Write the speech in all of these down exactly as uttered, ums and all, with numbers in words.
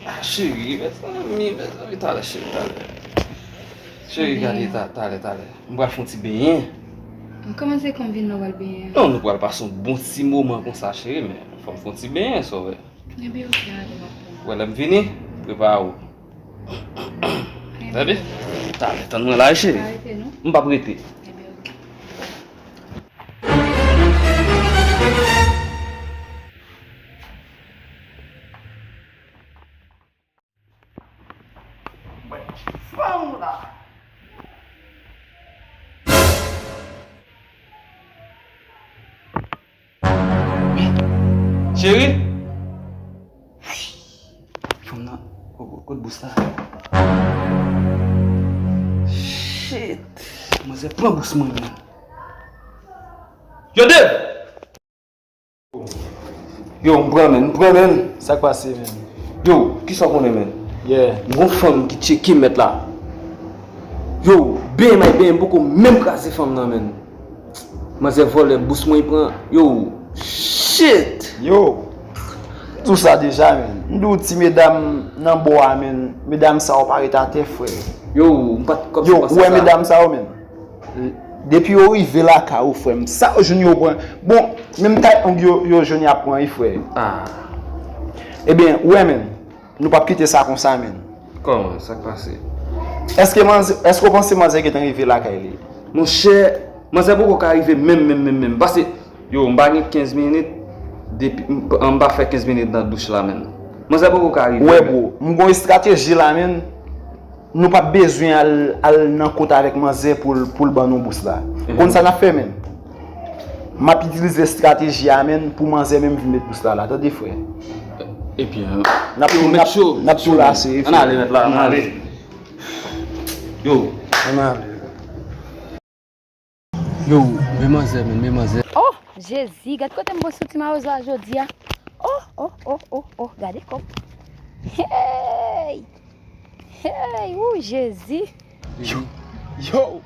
Ah, cheri, mezanmi, mezanmi, talè, cheri, talè. Cheri, gade, ta- talè, talè. M pral fè yon ti benyen. Kòman se konn vin la w pral benyen? Non, nou pral pase yon bon ti moman konsa, cheri, men fò m fè yon ti benyen, sa w wè. Ebyen, oke, ale, m ap tann. Wè, lè m vini, prepare w. Ebyen, tande? Talè, tann mwen la, cheri. Pa rete, non? M p ap rete. Ebyen, oke. Fanm la. Cheri? Fanm nan, ko- ko- kot bous la? Shit! Manzè pran bous mwen, men. Yo, Dave! Yo, m pran, men, m pran, men. Sa k pase, men? Yo, kisa w konnen, men? Yeah. M gon fanm ki tcheke m mèt la. Yo, benyen m ay benyen, m poko menm kraze fanm nan, men. Manzè vòlè, bous mwen pran. Yo, shit! Yo, di w sa deja, men. M di w ti medam nan bò a, men. Medam sa yo pa ret atè, frè. Yo, m pa t kòmsi Yo, ou wè medam sa yo, men. Depi yo rive lakay ou, frè m, sa yo jwenn yo pran. Bon, menm tay ong yo, yo jwenn y ap pran, wi, frè. Ah. Ebyen, ou wè, men, nou p ap kite sa konsa, men. Kòman? Sa k pase? Èske manzè, èske w panse manzè gentan rive lakay li? Monchè, manzè poko ka rive menm, menm, menm, menm. Pase, yo, m pa gen kenz minit, depi, m, m pa fè kenz minit nan douch la, menm. Manzè poko ka rive, Ou wè, menm. Bro, m gon estrateji la, menm. Nou p ap bezwen al, al nan kot avèk manzè pou l, pou l ban nou bous la. Mhm. Konn sa n ap fè, menm? M ap itilize estrateji a, menm, pou manzè menm vin met bous la, la, tande, frè. Ebyen, N ap, yo, n ap, mèt cho, n ap mèt cho, tou lase, ann ale, mèt la, ann ale. Yo. Ann ale. Yo, men manzè, men, men manzè. Oh, Jezi, gad kote m pran soti mawozo a jodi a. Oh, oh, oh, oh, oh, gade kòb. Hey! Hey, ou Jezi. Yo, yo,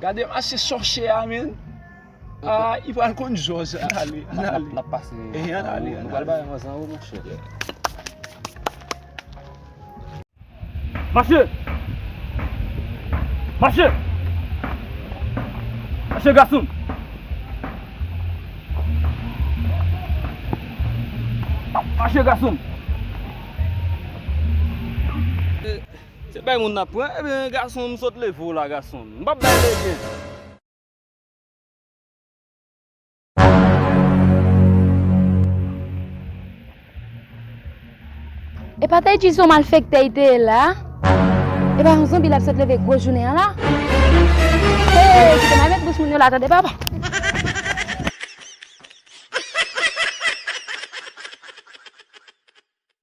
gade mache chòche a, men. Ah, li pral konn jòj, ann ale, ann ale. N ap pase. Eh, ann ale, ann ale. Nou pral bay manzè anwo, monchè. Mache! Mache! Mache, gason! Mache, gason! Se bay moun n ap pran, ebyen, gason, m sot leve w la, gason. M p ap bay legen. E pa te di se yon malfektè li te ye la? E pa yon zonbi l ap sot leve gwo jounen an la? Hey, kite m al met bous moun yo la, tande, papa.